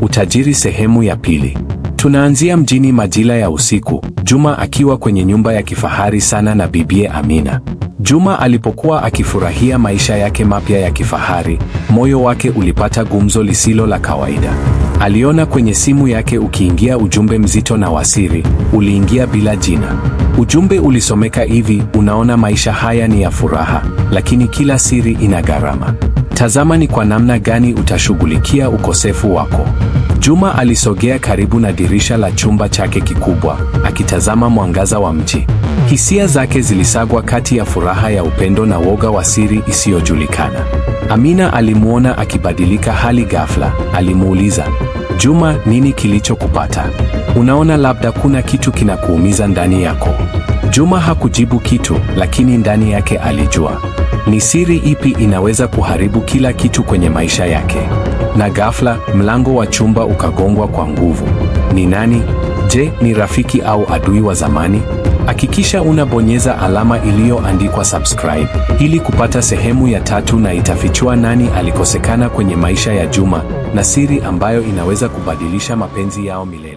Utajiri sehemu ya pili. Tunaanzia mjini majira ya usiku, Juma akiwa kwenye nyumba ya kifahari sana na bibie Amina. Juma alipokuwa akifurahia maisha yake mapya ya kifahari, moyo wake ulipata gumzo lisilo la kawaida. Aliona kwenye simu yake ukiingia ujumbe mzito na wa siri, uliingia bila jina. Ujumbe ulisomeka hivi: unaona maisha haya ni ya furaha, lakini kila siri ina gharama. Tazama ni kwa namna gani utashughulikia ukosefu wako. Juma alisogea karibu na dirisha la chumba chake kikubwa, akitazama mwangaza wa mji. Hisia zake zilisagwa kati ya furaha ya upendo na woga wa siri isiyojulikana. Amina alimuona akibadilika hali ghafla, alimuuliza, Juma, nini kilichokupata? Unaona labda kuna kitu kinakuumiza ndani yako. Juma hakujibu kitu, lakini ndani yake alijua. Ni siri ipi inaweza kuharibu kila kitu kwenye maisha yake? Na ghafla, mlango wa chumba ukagongwa kwa nguvu. Ni nani? Je, ni rafiki au adui wa zamani? Hakikisha unabonyeza alama iliyoandikwa subscribe ili kupata sehemu ya tatu, na itafichua nani alikosekana kwenye maisha ya Juma na siri ambayo inaweza kubadilisha mapenzi yao milele.